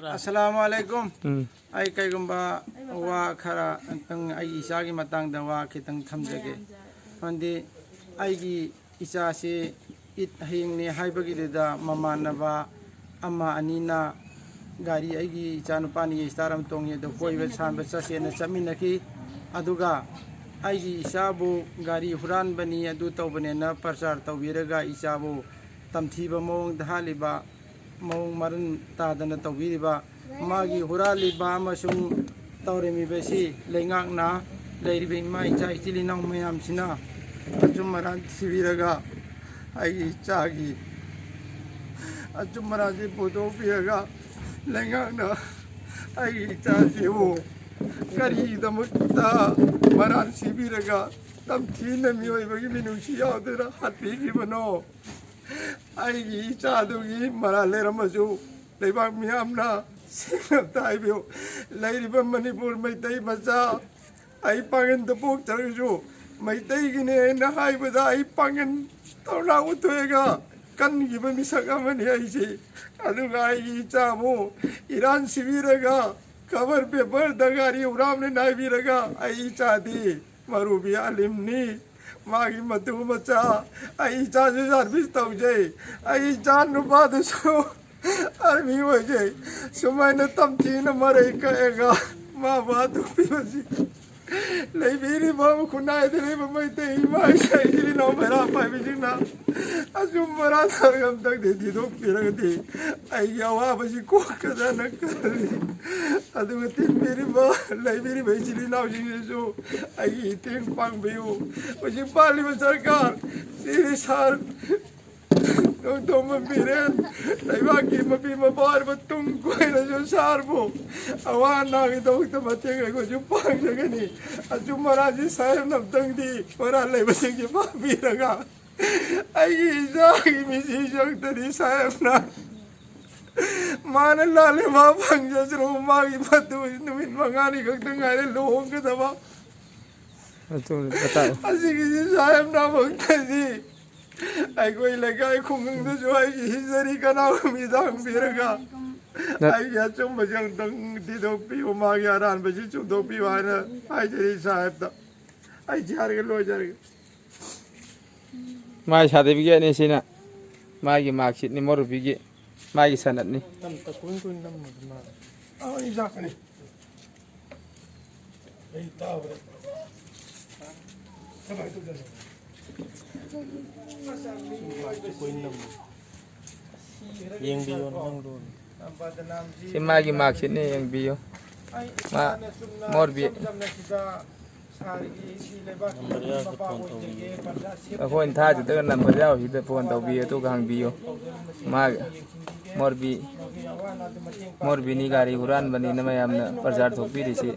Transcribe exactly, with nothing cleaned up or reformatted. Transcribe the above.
ꯑꯁꯂꯥꯃꯨ ꯑꯂꯥꯏꯀꯨꯝ꯫ ꯎꯝ꯫ ꯑꯩ ꯀꯩꯒꯨꯝꯕ ꯋꯥ ꯈꯔ ꯑꯝꯇꯪ ꯑꯩꯒꯤ ꯏꯆꯥꯒꯤ ꯃꯇꯥꯡꯗ ꯋꯥ ꯈꯤꯇꯪ ꯊꯝꯖꯒꯦ꯫ ꯃꯔꯝꯗꯤ ꯑꯩꯒꯤ ꯏꯆꯥꯁꯤ ꯏꯠ ꯍꯌꯦꯡꯅꯤ ꯍꯥꯏꯕꯒꯤꯗꯨꯗ ꯃꯃꯥꯟꯅꯕ ꯑꯃ ꯑꯅꯤꯅ ꯒꯥꯔꯤ, ꯑꯩꯒꯤ ꯏꯆꯥꯅꯨꯄꯥꯅꯤ ꯏꯁꯇꯥꯔ ꯑꯃ ꯇꯣꯡꯉꯤ, ꯑꯗꯣ ꯀꯣꯏꯕ ꯁꯥꯟꯕ ꯆꯠꯁꯦꯅ ꯆꯠꯃꯤꯟꯅꯈꯤ꯫ ꯑꯗꯨꯒ ꯑꯩꯒꯤ ꯏꯆꯥꯕꯨ ꯒꯥꯔꯤ ꯍꯨꯔꯥꯟꯕꯅꯤ, ꯑꯗꯨ ꯇꯧꯕꯅꯦꯅ ꯄ꯭ꯔꯆꯥꯔ ꯇꯧꯕꯤꯔꯒ ꯏꯆꯥꯕꯨ ꯇꯝꯊꯤꯕ ꯃꯑꯣꯡꯗ ꯍꯥꯠꯂꯤꯕ, ꯃꯑꯣꯡ ꯃꯔꯤꯟ ꯇꯥꯗꯅ ꯇꯧꯕꯤꯔꯤꯕ, ꯃꯥꯒꯤ ꯍꯨꯔꯥꯜꯂꯤꯕ ꯑꯃꯁꯨꯡ ꯇꯧꯔꯝꯃꯤꯕꯁꯤ ꯂꯩꯉꯥꯛꯅ, ꯂꯩꯔꯤꯕ ꯏꯃꯥ ꯏꯆꯥ ꯏꯆꯤꯜ ꯏꯅꯥꯎ ꯃꯌꯥꯝꯁꯤꯅ ꯑꯆꯨꯝ ꯑꯔꯥꯟ ꯊꯤꯕꯤꯔꯒ, ꯑꯩꯒꯤ ꯏꯆꯥꯒꯤ ꯑꯆꯨꯝ ꯑꯔꯥꯟꯁꯤ ꯄꯨꯊꯣꯛꯄꯤꯔꯒ, ꯂꯩꯉꯥꯛꯅ ꯑꯩꯒꯤ ꯏꯆꯥꯁꯤꯕꯨ ꯀꯔꯤꯒꯤꯗꯃꯛꯇ ꯃꯔꯥꯜ ꯁꯤꯕꯤꯔꯒ ꯇꯝꯊꯤꯅ ꯃꯤꯑꯣꯏꯕꯒꯤ ꯃꯤꯅꯨꯡꯁꯤ ꯌꯥꯎꯗꯅ ꯍꯥꯠꯄꯤꯈꯤꯕꯅꯣ? ꯑꯩꯒꯤ ꯏꯆꯥꯗꯨꯒꯤ ꯃꯔꯥꯜ ꯂꯩꯔꯝꯃꯁꯨ ꯂꯩꯕꯥꯛ ꯃꯤꯌꯥꯝꯅ ꯁꯦꯡꯅ ꯑꯝꯇ ꯍꯥꯏꯕꯤꯌꯨ꯫ ꯂꯩꯔꯤꯕ ꯃꯅꯤꯄꯨꯔ ꯃꯩꯇꯩ ꯃꯆꯥ, ꯑꯩ ꯄꯥꯡꯒꯟꯗ ꯄꯣꯛꯆꯔꯁꯨ ꯃꯩꯇꯩꯒꯤꯅꯦꯅ ꯍꯥꯏꯕꯗ ꯑꯩ ꯄꯥꯡꯒꯟ ꯇꯧꯅ ꯎꯠꯊꯣꯛꯑꯒ ꯀꯟꯈꯤꯕ ꯃꯤꯁꯛ ꯑꯃꯅꯤ ꯑꯩꯁꯦ꯫ ꯑꯗꯨꯒ ꯑꯩꯒꯤ ꯏꯆꯥꯕꯨ ꯏꯔꯥꯟ ꯁꯤꯕꯤꯔꯒ ꯀꯕꯔ ꯄꯦꯄꯔꯗ ꯒꯥꯔꯤ ꯍꯨꯔꯥꯝꯅ ꯅꯥꯏꯕꯤꯔꯒ ꯑꯩ ꯏꯆꯥꯗꯤ ꯃꯔꯨꯕꯤ ꯑꯥꯂꯤꯝꯅꯤ꯫ ꯃꯥꯒꯤ ꯃꯇꯨ ꯃꯆꯥ, ꯑꯩ ꯏꯆꯥꯁꯨ ꯁꯥꯔꯚꯤꯁ ꯇꯧꯖꯩ, ꯑꯩ ꯏꯆꯥ ꯅꯨꯄꯥꯗꯨꯁꯨ ꯑꯥꯔꯃꯤ ꯑꯣꯏꯖꯩ꯫ ꯁꯨꯃꯥꯏꯅ ꯇꯝꯊꯤꯅ ꯃꯔꯩ ꯀꯛꯑꯒ ꯃꯥ ꯋꯥ ꯇꯨꯞꯄꯤꯕꯁꯤ ꯂꯩꯕꯤꯔꯤꯕ ꯈꯨꯟꯅꯥꯏꯗ ꯂꯩꯕ ꯃꯩꯇꯩ ꯏꯃꯥ ꯏꯆꯥ ꯏꯆꯤꯜ ꯏꯅꯥꯎ ꯃꯩꯔꯥ ꯄꯥꯏꯕꯤꯁꯤꯡꯅ ꯑꯆꯨꯝ ꯑꯔꯥꯟ ꯁꯔꯒ ꯑꯝꯇꯪꯗꯤ ꯊꯤꯗꯣꯛꯄꯤꯔꯒꯗꯤ ꯑꯩꯒꯤ ꯑꯋꯥꯕꯁꯤ ꯀꯣꯛꯀꯗ꯭ꯔꯅ ꯈꯜꯂꯤ꯫ ꯑꯗꯨꯒ ꯇꯤꯟꯕꯤꯔꯤꯕ, ꯂꯩꯕꯤꯔꯤꯕ ꯏꯆꯤꯜ ꯏꯅꯥꯎꯁꯤꯡꯁꯤꯁꯨ ꯑꯩꯒꯤ ꯃꯇꯦꯡ ꯄꯥꯡꯕꯤꯌꯨ꯫ ꯍꯧꯖꯤꯛ ꯄꯥꯜꯂꯤꯕ ꯁꯔꯀꯥꯔ, ꯁꯤꯗꯤ ꯁꯥꯔ ꯅꯣꯡꯊꯣꯝꯕꯝ ꯕꯤꯔꯦꯟ, ꯂꯩꯕꯥꯛꯀꯤ ꯃꯄꯤ ꯃꯄꯥ ꯑꯣꯏꯔꯕ ꯇꯨꯡ ꯀꯣꯏꯅꯁꯨ ꯁꯥꯔꯕꯨ ꯑꯋꯥ ꯑꯅꯥꯒꯤꯗꯃꯛꯇ ꯃꯇꯦꯡ ꯑꯩꯈꯣꯏꯁꯨ ꯄꯥꯡꯖꯒꯅꯤ꯫ ꯑꯆꯨꯝ ꯑꯔꯥꯟꯁꯤ ꯁꯥꯍꯦꯕꯅ ꯑꯝꯇꯪꯗꯤ ꯃꯔꯥꯜ ꯂꯩꯕꯁꯤꯡꯁꯤ ꯐꯥꯕꯤꯔꯒ ꯑꯩꯒꯤ ꯏꯆꯥꯒꯤ ꯃꯤꯁꯤꯁꯨ ꯑꯝꯇꯗꯤ ꯁꯥꯍꯦꯕꯅ ꯃꯥꯅ ꯂꯥꯜꯂꯦ, ꯃꯥ ꯐꯪꯖꯁꯅꯨ, ꯃꯥꯒꯤ ꯃꯇꯨ ꯅꯨꯃꯤꯠ ꯃꯉꯥꯅꯤ ꯈꯛꯇ ꯉꯥꯏꯔꯦ ꯂꯨꯍꯣꯡꯒꯗꯕ꯫ ꯑꯗꯨ ꯃꯇꯥꯡ ꯑꯁꯤꯒꯤꯁꯤ ꯁꯥꯍꯦꯕꯅ ꯑꯃꯨꯛꯇꯗꯤ ꯑꯩꯈꯣꯏ ꯂꯩꯀꯥꯏ ꯈꯨꯡꯒꯪꯗꯁꯨ ꯑꯩꯒꯤ ꯍꯤꯁꯇꯔꯤ ꯀꯅꯥꯒꯨꯝꯕꯤꯗ ꯍꯪꯕꯤꯔꯒ ꯑꯩꯒꯤ ꯑꯆꯨꯝꯕꯁꯦ ꯑꯃꯨꯛꯇꯪ ꯊꯤꯗꯣꯛꯄꯤꯌꯨ, ꯃꯥꯒꯤ ꯑꯔꯥꯟꯕꯁꯤ ꯆꯨꯝꯊꯣꯛꯄꯤꯌꯨ ꯍꯥꯏꯅ ꯍꯥꯏꯖꯔꯤ ꯁꯥꯍꯦꯕꯇ꯫ ꯑꯩ ꯁꯤ ꯍꯥꯏꯔꯒ ꯂꯣꯏꯖꯔꯒꯦ꯫ ꯃꯥꯒꯤ ꯁꯥꯔꯇꯤꯐꯤꯀꯦꯠꯅꯤ ꯁꯤꯅ, ꯃꯥꯒꯤ ꯃꯥꯔꯛꯁꯤꯠꯅꯤ, ꯃꯧꯔꯨꯕꯤꯒꯤ ꯃꯥꯒꯤ ꯁꯅꯠꯅꯤ꯫ ꯑꯩ ꯂꯥꯛꯀꯅꯤ꯫ ꯑꯩ ꯇꯥꯕꯗ ꯀꯃꯥꯏꯅ ꯇꯧꯗꯣꯏꯅꯣ? ꯌꯦꯡꯕꯤꯌꯣ ꯅꯪꯗꯣ꯫ ꯁꯤ ꯃꯥꯒꯤ ꯃꯥꯔꯛꯁꯤꯠꯅꯦ, ꯌꯦꯡꯕꯤꯌꯨ꯫ ꯃꯥ ꯃꯣꯔꯕꯤ꯫ ꯑꯩꯈꯣꯏꯅ ꯊꯥꯖꯗꯕ ꯅꯝꯕꯔ ꯌꯥꯎꯔꯤꯁꯤꯗ ꯐꯣꯟ ꯇꯧꯕꯤꯌꯨ, ꯑꯗꯨꯒ ꯍꯪꯕꯤꯌꯨ꯫ ꯃꯥ ꯃꯣꯔꯕꯤ, ꯃꯣꯔꯕꯤꯅꯤ ꯒꯥꯔꯤ ꯍꯨꯔꯥꯟꯕꯅꯤꯅ ꯃꯌꯥꯝꯅ ꯄ꯭ꯔꯆꯥꯔ ꯊꯣꯛꯄꯤꯔꯤꯁꯤ꯫